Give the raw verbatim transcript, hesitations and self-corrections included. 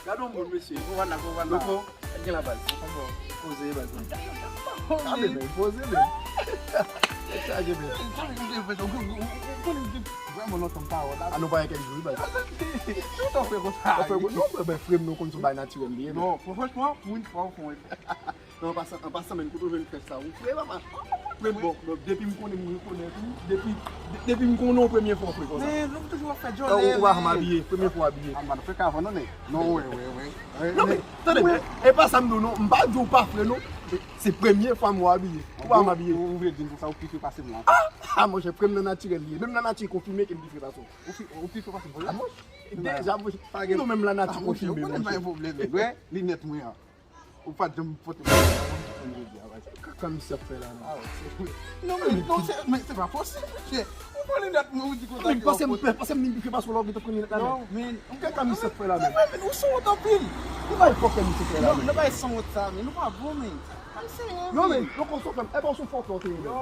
Gade yon moun, mesye. Konprann la, konprann la. Loko, gen la baz. Poze, baz. Poze, men, poze, men. Chaje, men. Vrèman lontan m pa wè la. A nou pa gen kèk jou, wi, baz. Tout an fè konsa. An fè, non, men, men, frè m, nou konn sou bay natirèl li ye, men. Non, franchman, pou yon fwa, ou fè yon efè. Non, an pasan, an pasan, men, kote w jwenn frèch sa? Ou fre, papa. Frè m, bon, bon, depi m konnen, m rekonèt ou. Depi, de- depi m konnen w premye fwa w fre konsa. Men, nou toujou ap fè djòlè, ou pa janm abiye, premye fwa w abiye. A, m pa t fre ka avan, non, nèg. Non, wè, wè, wè. Non, men, tande, e pa sa m di w, non. M pa di w pa fre, non. Se premye fwa m wè w abiye. Ou pa janm abiye. Ou vle di m konsa, ou pi fre pase m la. A, a, monchè, frè m nan natirèl li ye. Menm nan nati konfime ke m pi fre pase w. Ou pi, ou pi fre pase m, a, monchè. Deja, monchè, nou menm nan nati konfime, monchè. Ou konnen pa gen pwoblèm, nèg. Wè, linèt mwen an. Ou pa t janm pote mwen nan yon jodi a, baz. Kaka misye ap fè la, non. Ah, ok. Non, men, non, se, men se pa posib, monchè. Ou pran linèt mwen, ou di konsa. Men panse m, panse m vin pike pase w la, ou gentan pran linèt la, non, men. Kaka misye ap fè la, men. Men, men, ou sanwont anpil. Ki bay fòkè misye fè la, men. Non, men, bay sanwont sa, men. Ou pa bon, men. Bay sanwont, non, men, non, konsa w fè m. E pa w son fòkè w te ye, men.